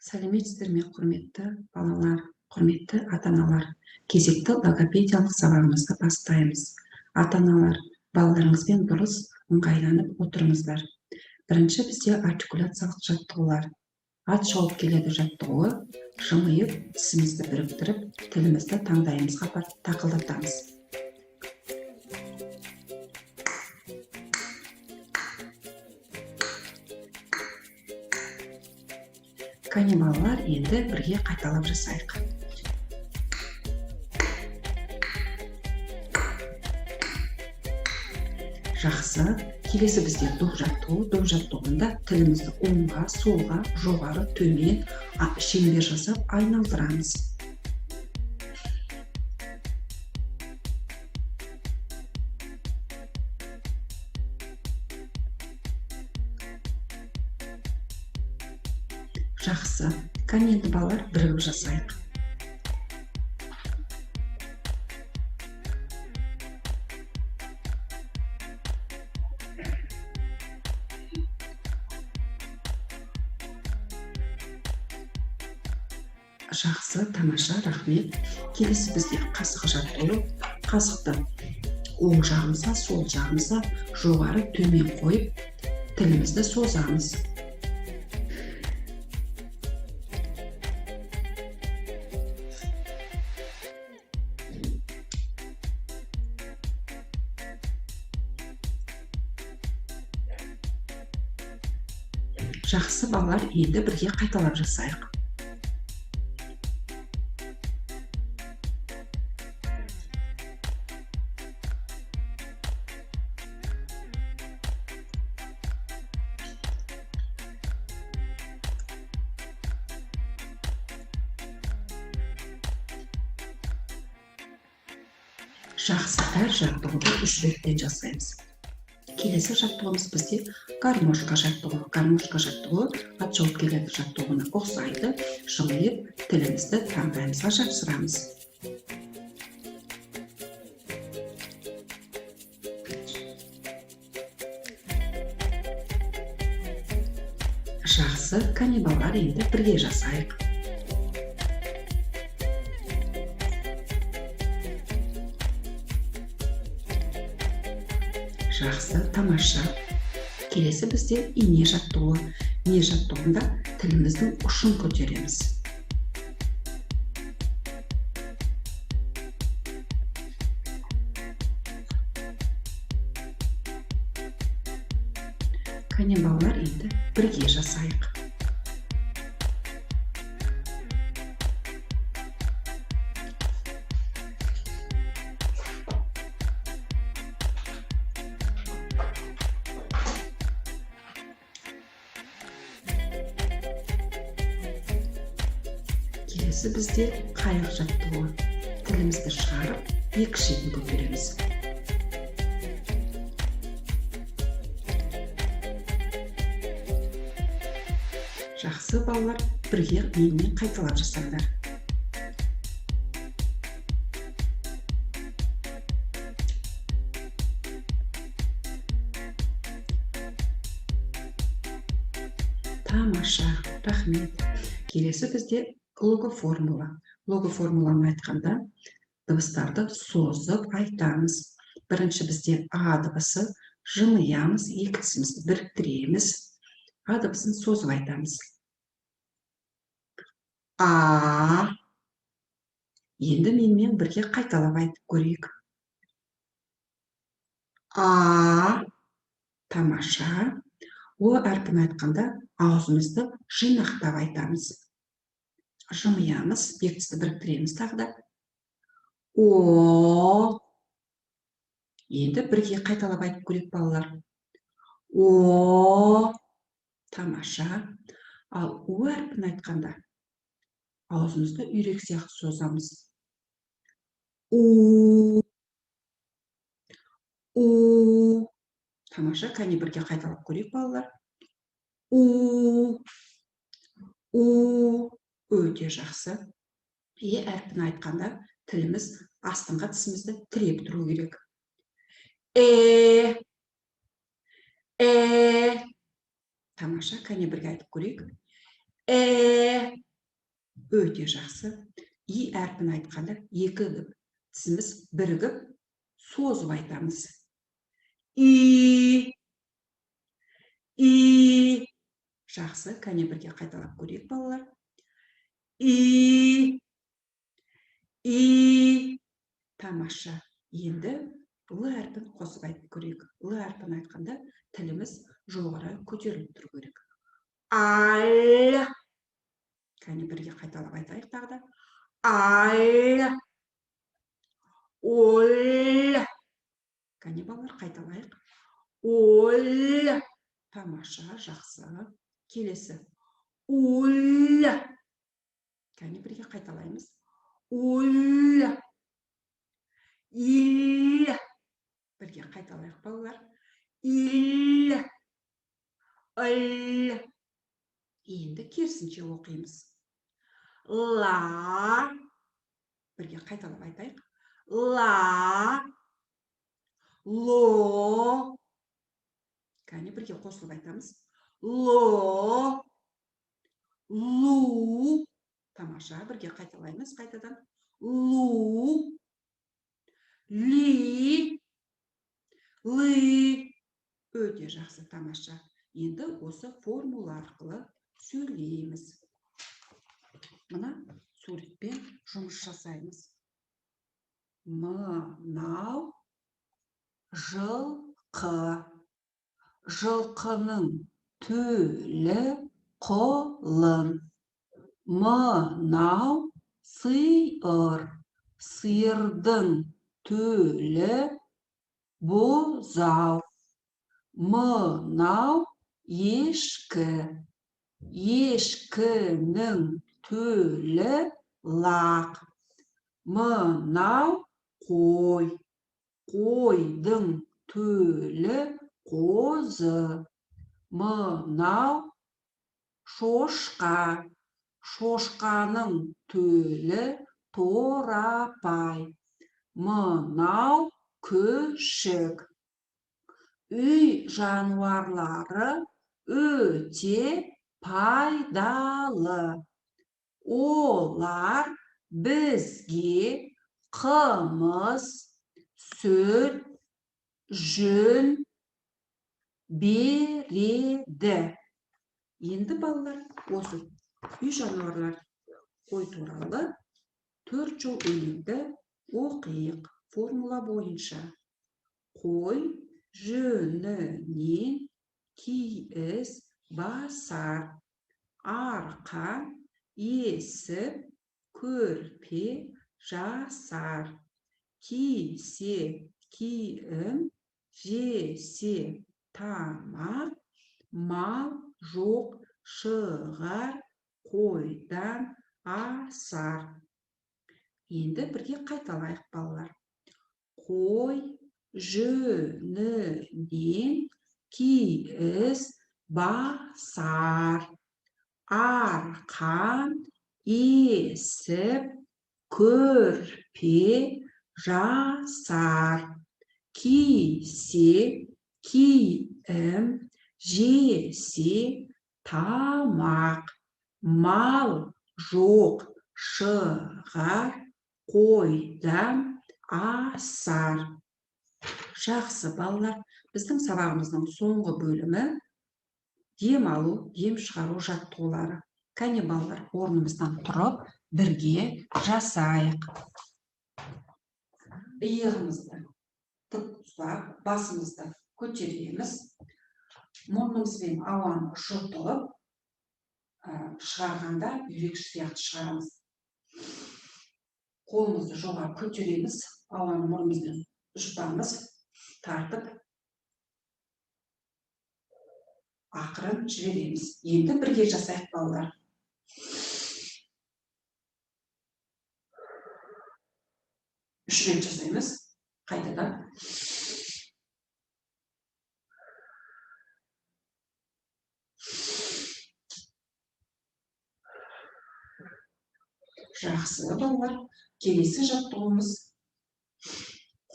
Сәлеметсіздер ме, құрметті балалар, құрметті ата-аналар! Кезекті логопедиялық сабағымызды бастаймыз. Ата-аналар, балаларыңызбен дұрыс ыңғайланып отырыңыздар. Бірінші бізде артикуляциялық жаттығулар. Ат шауып келеді жаттығуы: жымиып, тісімізді біріктіріп, тілімізді таңдайымызға апарып тақылдатамыз. Кәне, балалар, енді бірге қайталап жасайық. Жақсы. Келесі бізде доп жаттығу. Доп жаттығуында тілімізді оңға, солға, жоғары, төмен шеңбер жасап айналдырамыз. Жақсы. Кәне, енді, балалар, бірігіп жасайық. Жақсы, тамаша, рахмет. Келесі бізде қасық жаттығу. Қасықты оң жағымызға, сол жағымызға, жоғары, төмен қойып, тілімізді созамыз. Жақсы, балалар, енді бірге қайталап жасайық. Жақсы, әр жаттығуды үш реттен жасаймыз. Келесі жаттығуымыз бізде гармошка жаттығуы. Гармошка жаттығуы ат шауып келеді жаттығуына ұқсайды. Жымиып, тілімізді таңдайымызға жапсырамыз. Жақсы. Кәне, балалар, енді бірге жасайық. Жақсы, тамаша. Келесі бізде ине жаттығуы. Ине жаттығуында тіліміздің ұшын көтереміз. Кәне, балалар, енді бірге жасайық. Келесі бізде қайық жаттығуы. Тілімізді шығарып, екі шетін көтереміз. Жақсы, балалар, бірге менімен қайталап жасаңдар. Тамаша, рахмет. Келесі бізде логоформула. Логоформуланы айтқанда, дыбыстарды созып айтамыз. Бірінші бізде а дыбысы: жымиямыз, екі тісімізді біріктіреміз, а дыбысын созып айтамыз. А. Енді менімен бірге қайталап айтып көрейік. А. Тамаша. О әрпін айтқанда, аузымызды жинақтап айтамыз. Жымиямыз, екі тісті біріктіреміз тағы да. О. Енді бірге қайталап айтып көрейік, балалар. О. Тамаша. Ал у әрпін айтқанда, аузымызды үйрек сияқты созамыз. У, у. Тамаша. Кәне, бірге қайталап көрейік, балалар. У, у. Өте жақсы. Е әрпін айтқанда, тіліміз астыңғы тісімізді тіреп тұру керек. Э, э. Тамаша. Кәне, бірге айтып көрейік. Э. Өте жақсы. И әрпін айтқанда екі тісіміз бірігіп созып айтамыз. И. И. Жақсы, кәне бірге қайталап көрейік, балалар. И. И. Тамаша. Енді Л әрпін қосып айтып көрейік. Л әрпін айтқанда тіліміз жоғары көтеріліп тұру керек. Аль. Кәне бірге қайталап айтайық тағы да. Аль. Оль. Кәне балалар, қайталайық. Оль. Тамаша, жақсы. Келесі. Уль. Кәне бірге қайталаймыз. Уль. Ил. Бірге қайталайық, балалар. Ил. Ил. Енді керісінше оқимыз. Ла. Бірге қайталап айтайық. Ла. Ло. Кәне бірге қосылып айтамыз. Ло. Лу. Тамаша, бірге қайталаймыз қайтадан. Лу. Ли. Лы. Өте жақсы, тамаша. Енді осы формула арқылы сөйлейміз. Мына суретпен жұмыс жасаймыз. Мынау жылқы. Жылқының төлі құлын. Мынау сиыр. Сиырдың төлі бұзау. Мынау ешкі. Ешкінің төлі лақ. Мынау қой. Қойдың төлі қозы. Мынау шошқа. Шошқаның төлі торапай. Мынау күшік. Үй жануарлары өте пайдалы. Олар бізге қымыз, сүт, жүн береді. Енді балалар, осы үй жануарлар қой туралы 4 жол өлеңді оқиық формула бойынша. Қой жүнінен киіз басар, арқан есіп көрпе жасар, кисе киім, жесе тамақ, мал жоқ шығар қойдан асар. Енді бірге қайталайық, балалар. Қой жүнінен киіз басар, арқан есіп көрпе жасар, кисе киім, жесе тамақ, мал жоқ шығар қойдан асар. Жақсы, балалар, біздің сабағымыздың соңғы бөлімі дем алу, дем шығару жаттығулары. Кәне балалар, орнымыздан тұрып бірге жасайық. Иығымызды тік ұстап, басымызды көтереміз. Мұрнымызбен ауаны жұтып, шығарғанда үйрек сияқты шығарамыз. Қолымызды жоғары көтереміз, ауаны мұрнымызбен жұтамыз, тартып ақырын жібереміз. Енді бірге жасайық, балалар. Үш рет жасаймыз. Қайтадан. Жақсы, балалар. Келесі жаттығуымыз.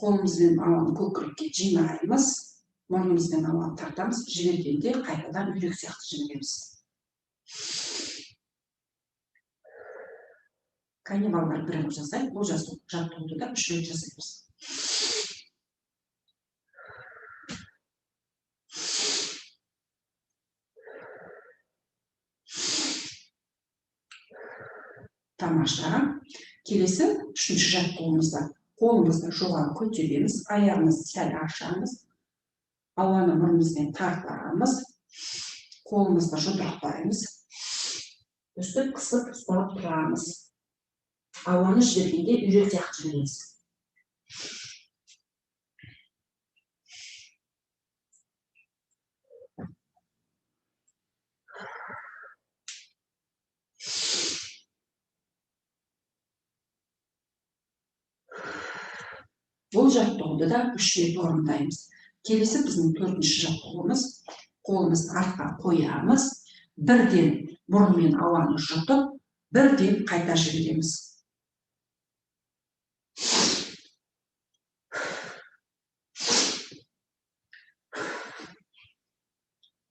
Қолымызбен ауаны көкірекке жинаймыз, мұрнымызбен ауаны тартамыз, жібергенде қайтадан үйрек сияқты жібереміз. Кәне, балалар, бірігіп жасайық. Бұл жаттығуды да 3 рет жасаймыз. Тамаша. Келесі үшінші жаттығуымызда қолымызды жоғары көтереміз, аяғымызды сәл ашамыз, ауаны мұрнымызбен тартамыз, қолымызды жұдырықтаймыз, үстіп қысып ұстап тұрамыз. Ауаны жібергенде үйрек сияқты жібереміз. Бұл жаттығуды да 3 рет орындаймыз. Келесі біздің төртінші жаттығуымыз. Қолымызды артқа қоямыз, бірден мұрынмен ауаны жұтып, бірден қайта жібереміз.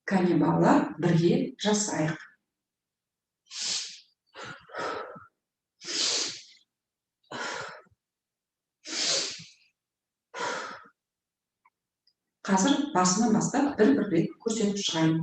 Кәне, балалар, бірге жасайық. Қазір басынан бастап бір-бір рет көрсетіп шығайын.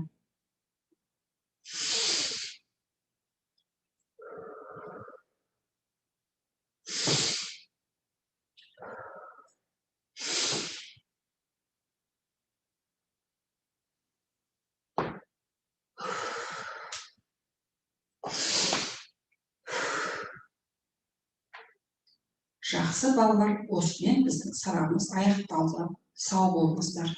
Жақсы, балалар, осымен біздің сабағымыз аяқталды. Сау болыңыздар.